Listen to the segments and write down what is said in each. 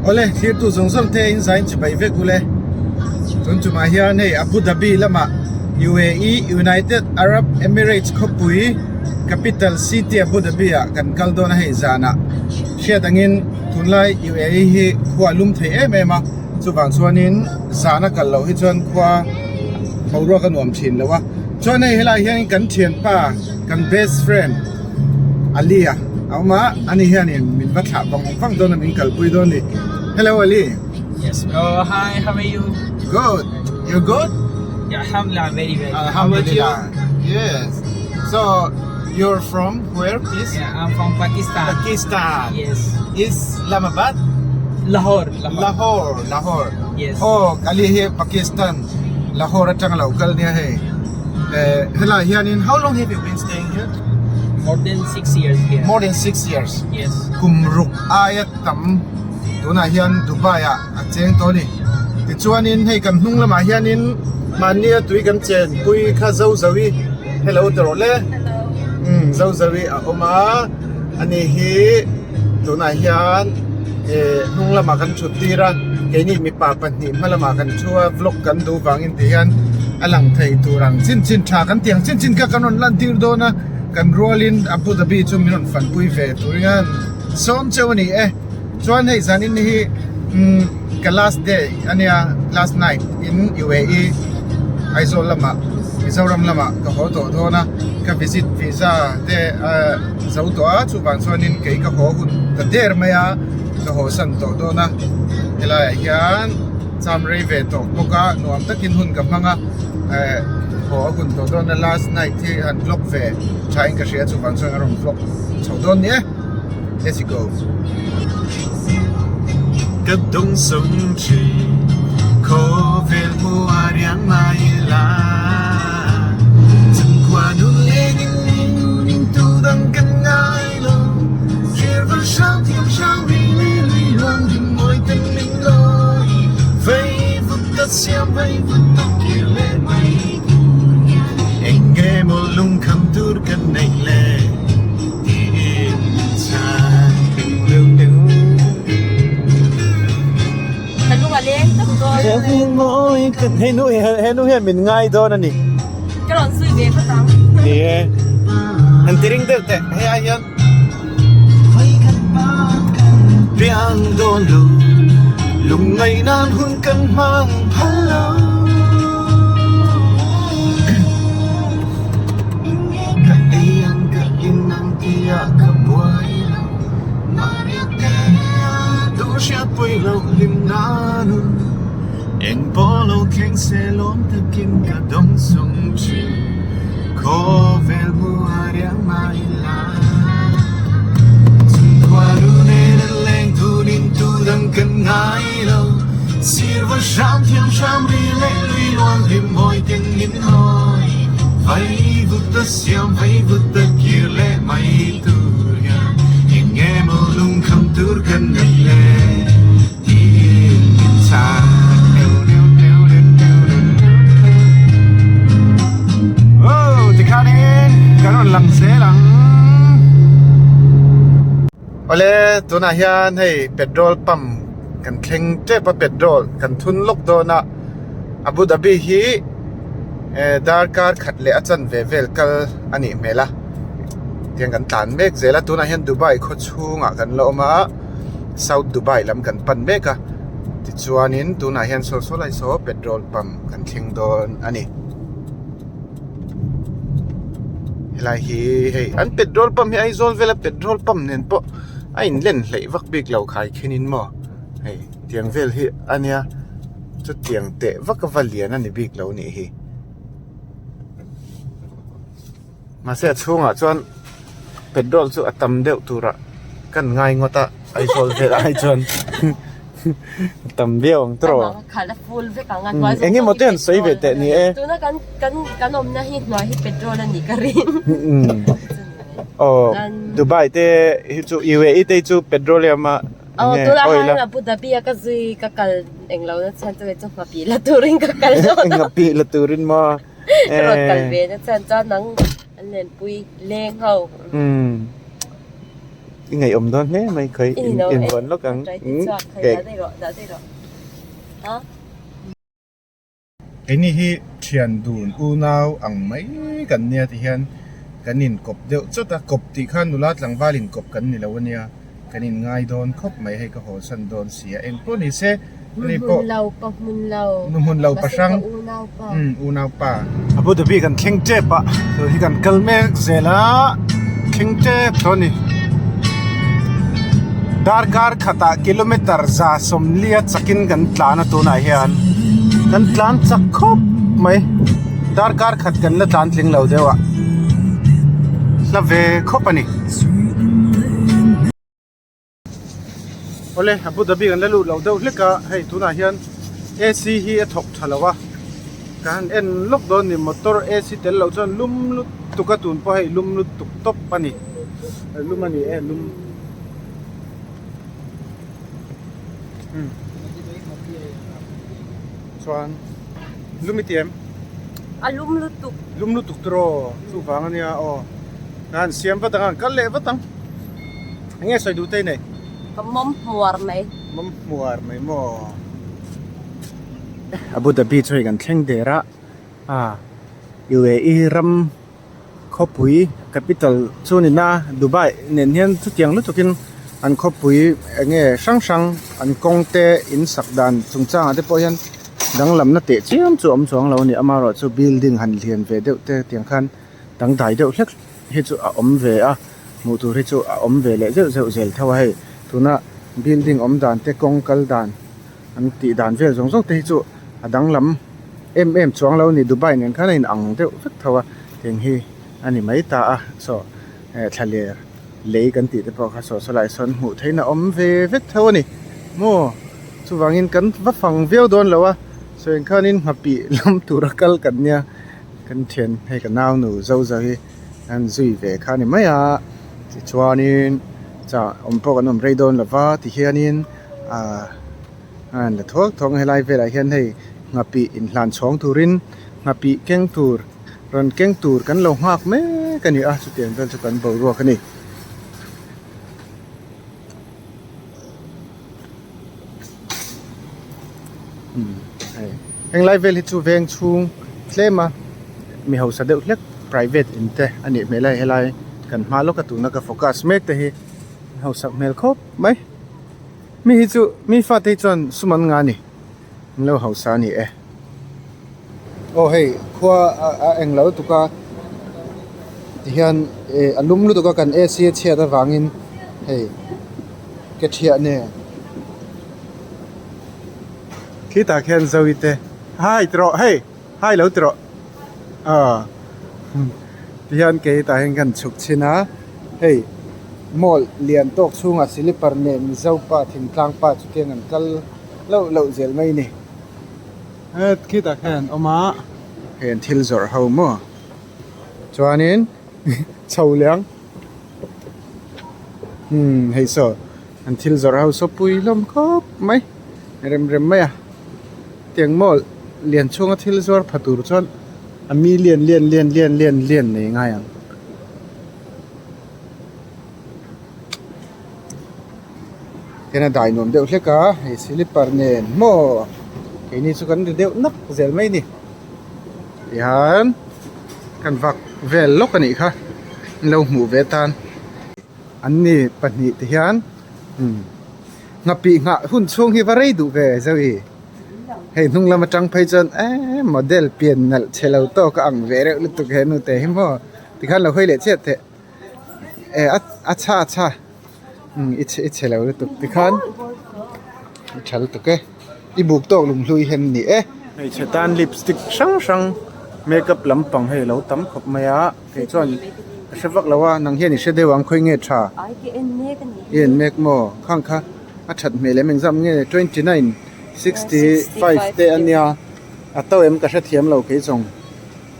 Awle thirtu zawng zawng te in zain chibai vek ule. Tun chungah hian hei Abu Dhabi lamah UAE United Arab Emirates khawpui capital city Abu Dhabi ah kan kal dawn a hei zanah hriat angin tunlai UAE hi khua a lum thei em em a chuvang chuanin zan a kal loh hi chuan khua boruak a nuam thin lo a chuan hei helaiah hian kan thianpa kan best friend Ali a awm a ani hianin min va thlah vang vang dawn a min kalpui dawn a ni hello Ali Yes bro hi how are you Good you good Yeah alhamdulillah very well how about you Yes so you're from where please Yeah I'm from Pakistan Pakistan Yes Islamabad Lahore Lahore Lahore Yes Oh Ali hi Pakistan Lahore atang a lo kal nia hei eh helai hianin how long have you been staying here More than 6 years here More than 6 years Yes Kum ruk aia tam tunah hian Dubai ah a cheng tawh a ni tichuanin hei kan hnung lamah hianin mahnia tui kan chen pui kha zo zo i hello ti rawh le umm zo zo i a awm a ani hi tunah hian eh hnung lamah kan thut tir a keini mipa pahnih hma lamah kan thu a vlog kan duh vangin ti hian a lang thei tur ang chin chin tha kan tih ang chin chin kha kan rawn lan tir dawn a kan rualin Abu Dhabi chu min rawn fanpui ve turin a sawm cheu a ni e. Chuan hei zanin hi umm ka last day ania last night in UAE Aizawl lamah Mizoram lamah ka haw tawh dawn a ka visit visa te ah zo tawh a chuvang chuanin kei ka haw hun ta der mai a ka haw san tawh dawn a helaiah hian cham rei ve tawh bawk a nuam takin hun ka hmang a eh haw a hun tawh dawn a last night hi han vlog ve thain ka hria chuvang chuan a rawn vlog chho dawn ni e. Let's go. Ka dawng sawng thin khawvel hmu a riang mai la Chungkhua nun leng in leng in tu dang kan ngai lo Thlir van hrang thiam hrang ri li lui luang rim mawi ten min lawi Vei vut ta siam vei vut ta kir leh mai tur hian Eng nge maw lungkham tur kan neih le He nu hian min ngai dawn a ni. Ka rawn zui ve phawt ang. Ni e. Han ti ring deuh teh hei ai hian. Piang dawn lo lungngaih nan hun kan hmang phal lo. Ka ei ang ka in ang tia ka buai lo Mahriat te a duh hriat pui lo hlim na nun Eng pawh lo thleng se lawm takin ka dawng sung thin Khawvel hmu a riang mai la Chungkhua nu nen an leng dun in tu dang kan ngai lo Sir va hram thiam hram ri leh lui luang hlim mawi teng min hawi Vai vut ta siam vai vut ta kir leh mai tur hian Eng nge maw lungkham tur kan nei le tiin min chhan Oh tikhanin kan rawn lang zel ang. Awle tunah hian hei petrol pump kan thleng tep a petrol kan thun lawk dawn a Abu Dhabi hi eh darkar khat leh a chanve vel kal a nih hmel a tiang kan tlan mek zel a tunah hian Dubai khaw chhungah kan la awm a South Dubai lam kan pan mek a tichuanin tunah hian saw saw lai saw petrol pump kan thleng dawn a ni. Helai hi hei an petrol pump hi Aizawl vela petrol pump nen pawh a in len hleih vak bik lo khai khin in maw hei tiang vel hi a nia chutiang teh vak a va lian a ni bik lo nih hi mahse a chhungah chuan petrol chu a tam deuh turah kan ngai ngawt a Aizawl velah hi chuan tam viau ang tawh Amah khalh a full vek ang a hnuai zawng Eng emaw te an sawi ve teh ni e. Tuna kan kan kan awmna hi hnuai hi petrol a nih ka ring. Aw Dubai te hi chu UAE te hi chu petroleum a Aw tuna hian Abu Dhabi a ka zui ka kal englo na chhan chu kei chu nghapih la turin ka kal dawn a. Nghapih la turin maw. Ka rawn kal ve na chhan chuan nang an lenpui leng ho. Umm. I ngaihawm dawn hle mai khawi in invawn lawk ang. Keini hi thian dun unau ang mai kan nia ti hian kan inkawp deuh chawt a, kawp tih khan nula tlangval inkawp kan ni lo ania, kan inngai dawn khawp mai hei ka haw san dawn si a, engpawh ni se ani pawh nu hmun lo pa hrang umm unau pa. Abu Dhabi kan thleng tep a, tun hi kan kal mek zel a, thleng tep tawh a ni. Darkar khatah kilometer 140 chakin kan tlan a tunah hian kan tlan chak khawp mai darkar khat kan la tlan tling lo deuh a hla ve khawp a ni. Awle Abu Dhabi kan la lut lo deuh hlek a hei tunah hian AC hi a thawk tha lo a ka han en lawk dawn a ni motor AC tel loh chuan lum lutuk a tun pawh hei lum lutuk tawp a ni lum a ni e lum umm chuan lum i ti em? A lum lutuk. Lum lutuk tiraw chuvang a nia aw ka han siam vat ang a han kal leh vat ang. Eng nge sawi duh te i nei? Ka mawm hmuar mai. Mawm hmuar mai maw? Abu Dhabi chu hei kan thleng der a, ah UAE ram khawpui capital chu a ni na Dubai nen hian chutiang lutukin an khawpui eng nge hrang hrang an kawng te in sak dan chungchangah te pawh hian danglamna teh chiam chu a awm chuang lo a ni amaherawhchu building han lian ve deuh te tiang khan dangdai deuh hlek hi chu a awm ve a. Hmuh tur hi chu a awm ve leh zeuh zeuh zel tho a hei tuna building awm dan te kawng kal dan an tih dan vel zawng zawng te hi chu a danglam em em chuang lo a ni Dubai nen khan a in ang deuh vek tho a tiang hi a ni mai ta a saw eh thlaler lei kan tih te pawh kha saw sawlai sawn hmuh theihna awm ve vek tho a ni maw chuvangin kan va fang viau dawn lo a saw engkhanin nghapih lam tura kal kan nia kan thian hei ka nau nu zo zo hi. An zui ve kha a ni mai a tichuanin chah awm pawh kan awm rei dawn lova tihianin ahh a la thuak thuak a helai velah hian hei nghapih inhlan chhawng turin nghapih keng tur rawn keng tur kan lo nghak mek a ni a chutiang vel chu kan boruak a ni. Heng lai vel hi chu veng chhung tlem a mi hausa deuh hlek private in te a nih hmel a helai kan hma lawk a tuna ka focus mek te hi an hausak hmel khawp mai mi hi chu mi fate hi chuan sum an nga a ni an lo hausa a ni e aw hei khua a eng lo lutuk a tihian eh a lum lutuk a kan A C a chhiat avangin hei. Ke thiah nen khitah khian zoite hai ti rawh hei hai lo ti rawh aw tihian keitah hian kan chhuk chhin a hei mall lian tawk chhungah slipper nen mizo pa thingtlang pa chu tiang an kal loh loh zel mai a ni het khitah khian an awm a hei an thil zawrh ho maw chuanin chho leh ang. Umm hei saw an thil zawrh ho saw pui hlawm khawp mai rem rem mai a tiang maw lian chhunga thil zuar pha tur chuan a mi lian lian lian lian lian lian nei ngai ang. Tihian a dai nuam deuh hlek a hei slipper nen maw keini chu kan ri deuh nak zel mai a ni tihian kan vak vel lawk a nih kha an lo hmuh ve tan an ni pahnih te hian umm nghapih nghah hun chhung hi va rei duh ve zoe hei hnung lam atang phei chuan eee model pian nalh chhe lo tawk a ang ve reuh lutuk he nu te hi maw tikhan lo hawi leh chiah teh eh a chha a chha umm i chhe i chhe lo lutuk tikhan i tha lutuk e i buk tawk lung hlui hian a ni e. Hmeichhe tan lipstick hrang hrang makeup lampang hei a lo tam khawp mai a kei chuan ka hre vak lo a nang hian i hre deuh ang khawi nge tha i en mek maw khang kha a that hmel em engzam nge 29 65 te a nia a to em ka hrethiam lo kei zawng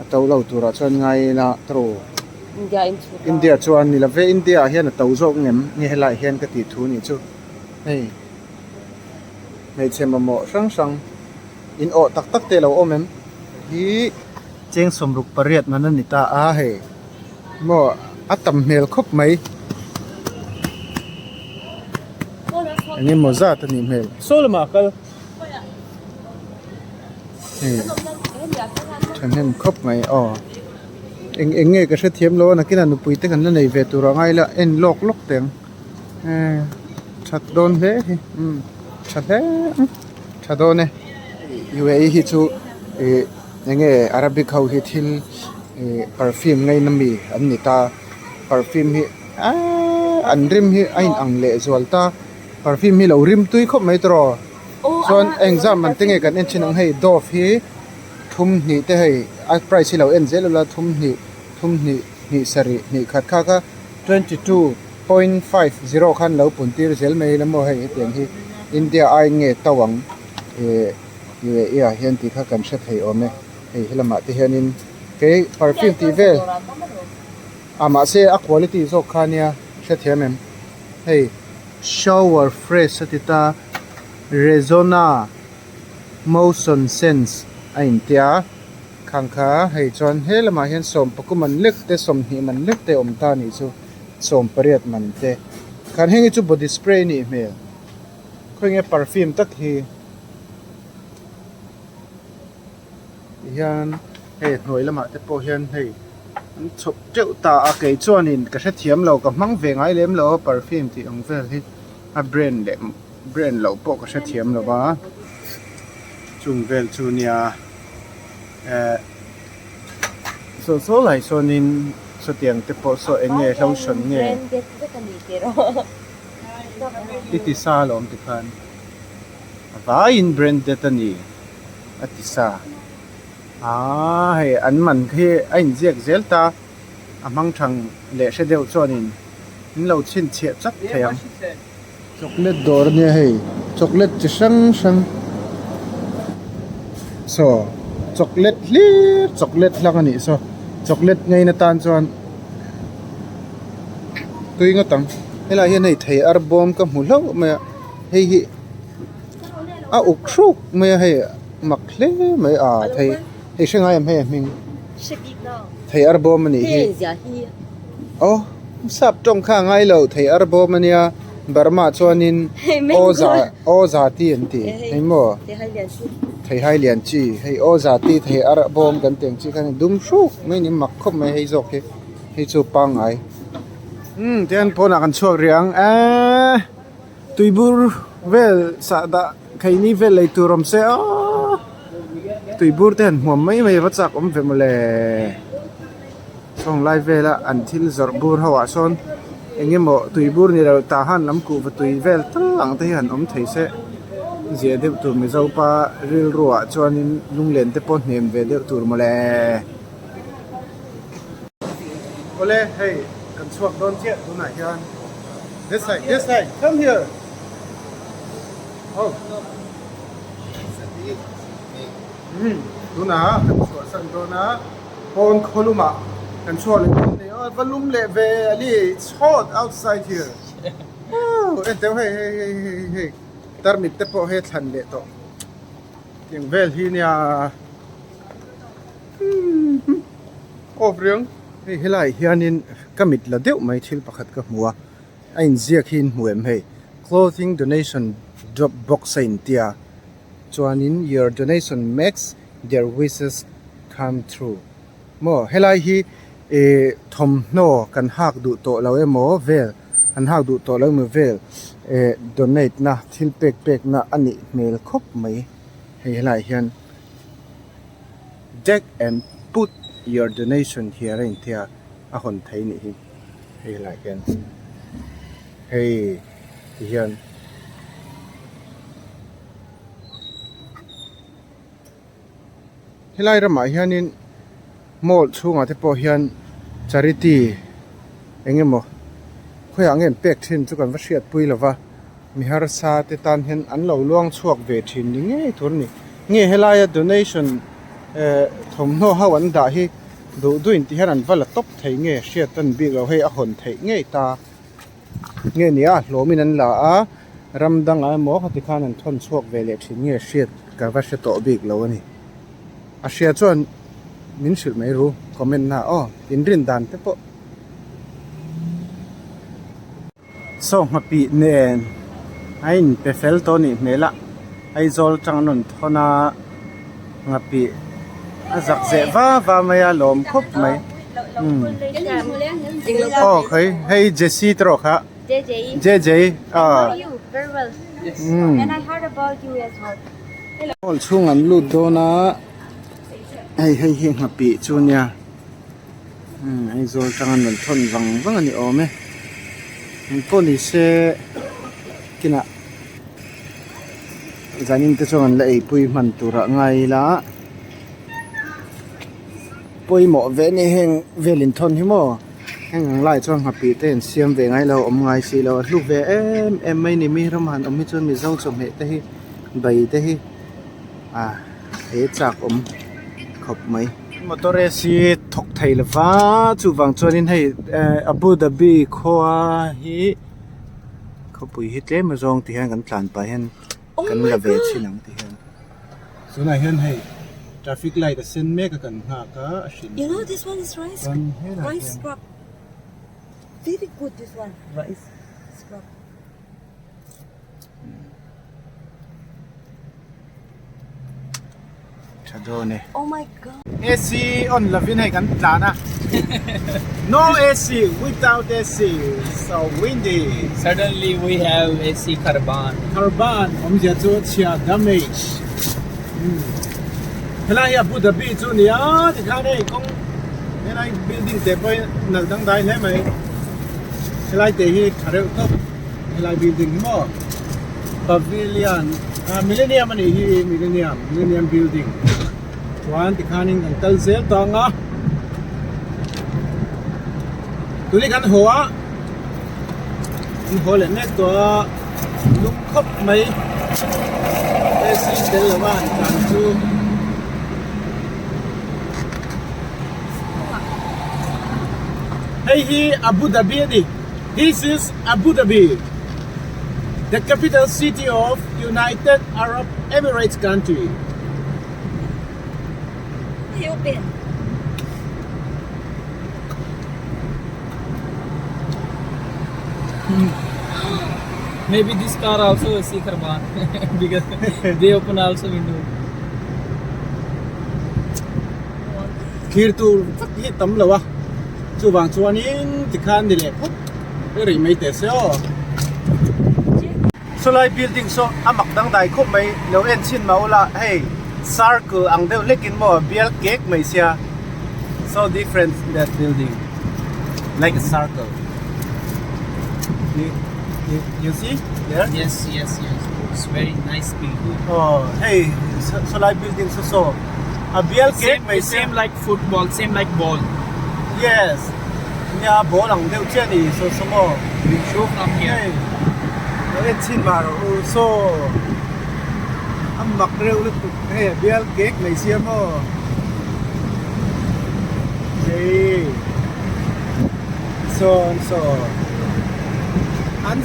a to lo turah chuan ngai ila tawh India chuan ni love India ah hian a to zawk ngem nge helaiah hian ka tih thu nih chu hei hmeichhe mamawh hrang hrang in awh tak tak te a lo awm em hi cheng 68 man a ni ta a hei maw a tam hmel khawp mai. Eng emaw zat a nih hmel. Saw lamah a kal. Hei thahnem khawp mai aw. Eng eng nge ka hrethiam lo a nakinah nupui te kan la nei ve tur a ngai la en lawk lawk teh ang. Eee that dawn hle hi umm tha hle ang tha dawn e. UAE hi chu ih eng nge Arabic ho hi thil ih perfume ngaina mi an ni ta perfume hi aaa an rim hi a in ang leh zual ta perfume hi lo rim tui khawp mai tawh rawh chuan engzam man te nge kan en thin ang hei dove hi thum hnih te hei a price hi lo en zel ula thum hnih thum hnih hnih sarih hnih khat kha kha 22.50 khan lo pun tir zel mai ila maw hei hetiang hi India aiin nge to ang eh UAE ah hian tih kha kan hre thei awm e hei helamah te hianin kei perfume tih vel a mahse a quality zawk kha nia hrethiam em hei shower fresh a ti ta Rexona motion sense a intia. Khang kha hei chuan he lamah hian sawmpaku man lek te sawmhnih man lek te a awm ta anih chu sawmpariat man te khan heng hi chu body spray a nih hmel khawi nge perfume tak hi tihian hei hnuai lamah te pawh hian hei an chhawp teuh ta a kei chuanin ka hrethiam lo ka hmang ve ngai lem lo a perfume tih ang vel hi a brand leh brand loh pawh ka hrethiam lo va chung vel chu nia. Eh saw saw lai sawnin sawtiang te pawh saw eng nge lotion nge i ti sa alawm tikhan a vaiin branded a ni a ti sa aaa hei an man khi a inziak zel ta a hmang thang leh hre deuh chuanin min lo chhinchhiah chat thei ang. Chocolate dawr ania hei chocolate chi hrang hrang saw chocolate hlir chocolate hlang a nih saw chocolate ngaina tan chuan tui ngawt ang helaiah hian hei thei ar bawm ka hmu hlauh mai a hei hi a uk hruk mai a hei mak hle mai a thei hei hre ngai em hei a hming thei ar bawm a nih hi aw. Sap tawng kha a ngai lo thei ar bawm a nia Burma chuanin aw za aw za ti an ti hei maw thei hai lian chi hei aw za ti thei ar bawm kan tih ang chi kha a ni dum hruk mai ni mak khawp mai hei zawk hi hei chu pangngai umm tihian pawnah kan chhuak rih ang eee tuibur vel sahdah kheini vel lei tur awm se aww tuibur te han hmuam mai mai va chak awm ve mawle. Sawng lai vela an thil zawrh bur ho ah sawn eng emaw tui bur ni lo tah han lam kuhva tui vel tal ang te hi han awm thei se zia deuh tur mizo pa rilru ah chuanin lunglen te pawh hnem ve deuh tur mawle. Awle hei kan chhuak dawn chiah tunah hian this side this side come here oh umm tunah kan chhuahsan dawn a. Pawn khaw lumah kan chhuak leh dawn ni a va lum leh ve ali it's hot outside here woo en teu hei hei hei hei hei tarmit te pawh hei a thlan leh tawh tiang vel hi nia umm off riang hei helaiah hianin ka mit la deuh mai thil pakhat ka hmu a a inziak hi in hmu em hei clothing donation drop box a intia chuanin your donation makes Their wishes come true maw helai hi ih thawmhnaw kan hak duh tawh lo emaw vel an hak duh tawh lo emaw vel eh donate na thil pek pek na a nih hmel khawp mai hei helaiah hian deck and put your donation here a intia a hawn thei a nih hi hei helaiah hian hei ti hian. Helai ramah hianin mall chhungah te pawh hian charity eng emaw khawiah nge an pek thin chu kan va hriatpui lo va mi harsa te tan hian an lo luang chhuak ve thin ni ngei tur a ni nge helaia donation eh thawmhnaw ho an dah hi duh duh in ti hian an va la tawp thei nge hriat a ni bik lo hei a hawn theih ngei ta. Nge nia hlawmin an la a, ram dangah emaw khati khan an thawn chhuak ve leh thin nge hriat ka va hre tawh bik lo a ni. A hria chuan min hrilh mai ru comment na aw inrin dan te pawh. Saw nghapih nen. A in pe fel tawh anih hmel a Aizawl tang an rawn thawn a nghapih a zak zeh va va mai a lawm khawp mai umm aw khawi hei Jessie te rawh kha J J aw umm hall chhung an lut dawn a hei hei hi nghapih chu a nia. Umm Aizawl tang an rawn thawn vang vang a ni awm e engpawh ni se kinah zanin te chuan an la eipui hman turah ngai ila pawimawh ve a ni heng vel inthawn hi maw heng ang laiah chuan nghapih te an siam ve ngai lo awm ngai si lo a hluk ve em em mai a ni mi ram han awm hi chuan mizo chawhmeh te hi bai te hi ah he chak awm khawp mai. Motor AC thawk thei lova chuvang chuanin hei eh Abu Dhabi khua hi khawpui hi tlem azawng ti hian kan tlan pah hian kan la ve thin ang ti hian tunah hian hei traffic light a sen mek a kan nghak a a hrin chuan helai hian Tha dawn e. Oh my god. AC on lovin hei kan tlan a. No AC without AC so windy. Suddenly we have AC kharban. Kharban awmzia chu chhia damage. Helai hi Abu Dhabi chu nia tikhan hei kawng helai building te pawh hi nalh dangdai hle mai. Helai te hi tha reuh tawp. Helai building hi maw pavilion ah millennium a nih hi millennium millennium building chuan tikhanin kan kal zel tawh ang a tuni kan haw a kan haw leh mek tawh a lum khawp mai AC tel lo a han tlan chu. Hei hi Abu Dhabi a ni. This is Abu Dhabi, the capital city of United Arab Emirates country. Maybe this car also AC kharban because they open also window. Thlir tur vak hi tam lo a. Chuvang chuanin tikhan ni leh phawt rih mai teh se aw. Sawlai building saw a mak dangdai khawp mai lo en chhin mah ula hei circle ang deuh hlekin maw bial kek mai sia so different that building like a circle you you see there yes yes yes it's very nice building aw hei sawlai building saw saw a bial kek mai sia same like football same like ball yes nia ball ang deuh chiah a ni saw saw maw we show from here hei lo en chhin mah rawh u saw a mak reuh lutuk hei a bial kek mai sia maw hei sawn saw an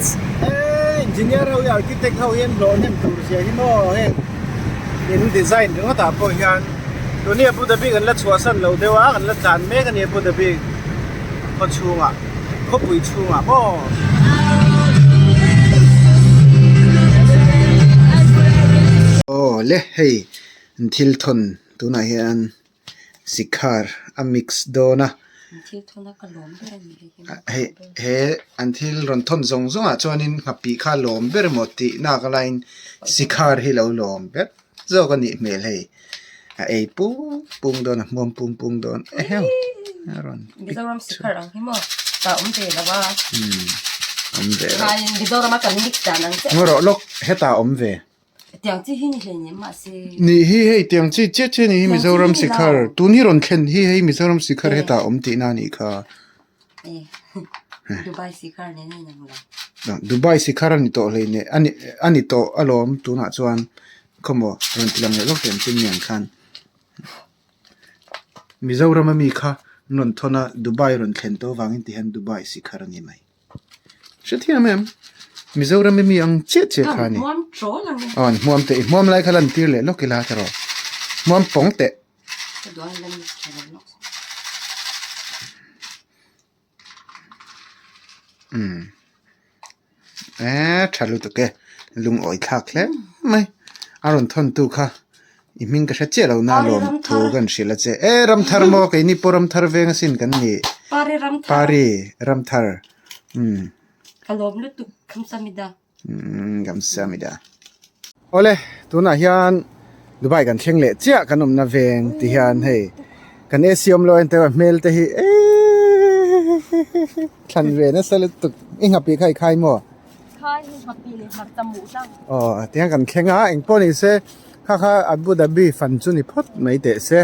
eh engineer ho hi architect ho hian hlawh hnem tur zia hi maw heng In design ringawt ah pawh hian tuni Abu Dhabi kan la chhuahsan lo deuh a kan la tlan mek a ni Abu Dhabi khaw chhungah khawpui chhungah maw. Aw le hei an thil thawn tunah hian sikhar a mix dawn a hei he an thil rawn thawn zawng zawng ah chuanin nghapih kha lawm ber emaw tih nak laiin sikhar hi lo lawm ber zawk a nih hmel hei a ei pung pung dawn a hmuam pung pung dawn eheu a rawn umm awm ve lo rawh lawk hetah awm ve. Tiang chi hi ni hlei nem mahse. Nih hi hei tiang chi chiah chiah ni hi Mizoram Sikhar tun hi rawn thlen hi hei Mizoram Sikhar hetah awm tihna a nih kha. Dubai Sikhar nen a inang lo. Dubai Sikhar a ni tawh hlei ne a ni a ni tawh alawm tunah chuan khawmaw rawn ti lang leh lawk teh ang chin niang khan Mizoram ami kha an rawn thawn a Dubai rawn thlen tawh avangin tihian Dubai Sikhar a ni mai. Hrethiam em? Mizoram i mi ang chiah chiah kha a ni. Hmuam trawl ang e. Aw an hmuam teh i hmuam lai kha lan tir leh lawk ila ta rawh. Hmuam pawng teh. Ka duh a lan tha lo lawk. Umm. Eee tha lutuk e. Lungawi thlak hle mai. A rawn thawn tu kha i hming ka hre chiah lo na lawm thu kan hrilh a che. E Ramthar maw keini pawh Ramthar veng asin kan ni. Pari Ramthar. Pari Ramthar. Umm. Ka lawm lutuk Khamsamida. Umm Khamsamida. Awle tunah hian Dubai kan thleng leh chiah kan awmna veng ti hian hei kan AC awm lo a entir a hmel te hi eeeeeeeeeeeeee thlan ve nasa lutuk i nghapih kha i khai maw? Khai hi nghapih leh hmarcha muh tlang. Aw tiang kan thleng a engpawh ni se kha kha Abu Dhabi fan chu ni phawt mai teh se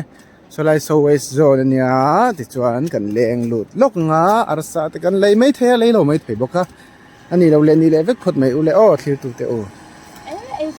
sawlai so waste zone ania tichuan kan leng lut lawk ang a arsa te kan lei maithei a lei lo maithei bawk a ani lo leh ni leh vek phawt mai u le aw thlir tute u.